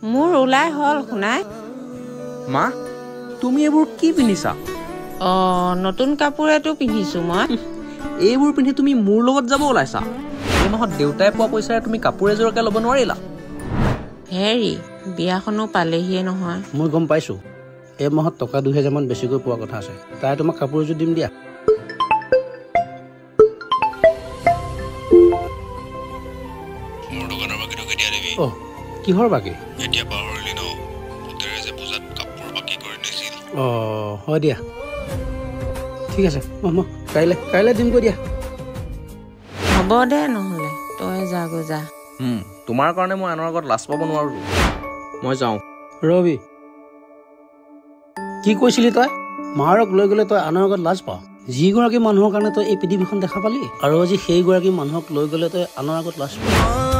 মোৰ ওলাই হ'ল শুনাই। মা, তুমি এইবোৰ কি পিন্ধিছা? অঁ, নতুন কাপোৰ এটো পিন্ধিছো মই। এইবোৰ পিন্ধি তুমি মোৰ লগত যাব ওলাইছা? এই মাহত দেউতাই পোৱা পইচাৰে তুমি কাপোৰ এযোৰকে ল'ব নোৱাৰিলা? হেৰি, বিয়াখনো পালেহিয়ে নহয়। মই গম পাইছোঁ, এই মাহত টকা 2000মান বেছিকৈ পোৱা কথা আছে। তাই তোমাক কাপোৰ এযোৰ দিম দিয়া। অঁ, কিহৰ বাকী? এতিয়া পাহৰিলি ন, পুতেৰে যে পূজাত কাপোৰ বাকী কৰি দিছিল? অঁ হয় দিয়া, ঠিক আছে, মই কাইলৈ দিমগৈ দিয়া। হ'ব দে নহ'লে, তই যাগৈ যা। তোমাৰ কাৰণে মই আনৰ আগত লাজ পাব নোৱাৰোঁ, মই যাওঁ। ৰবি, কি কৈছিলি তই? মাৰক লৈ গ'লে তই আনৰ আগত লাজ পাৱ? যিগৰাকী মানুহৰ কাৰণে তই এই পৃথিৱীখন দেখা পালি, আৰু আজি সেইগৰাকী মানুহক লৈ গ'লে তই আনৰ আগত লাজ পাৱ।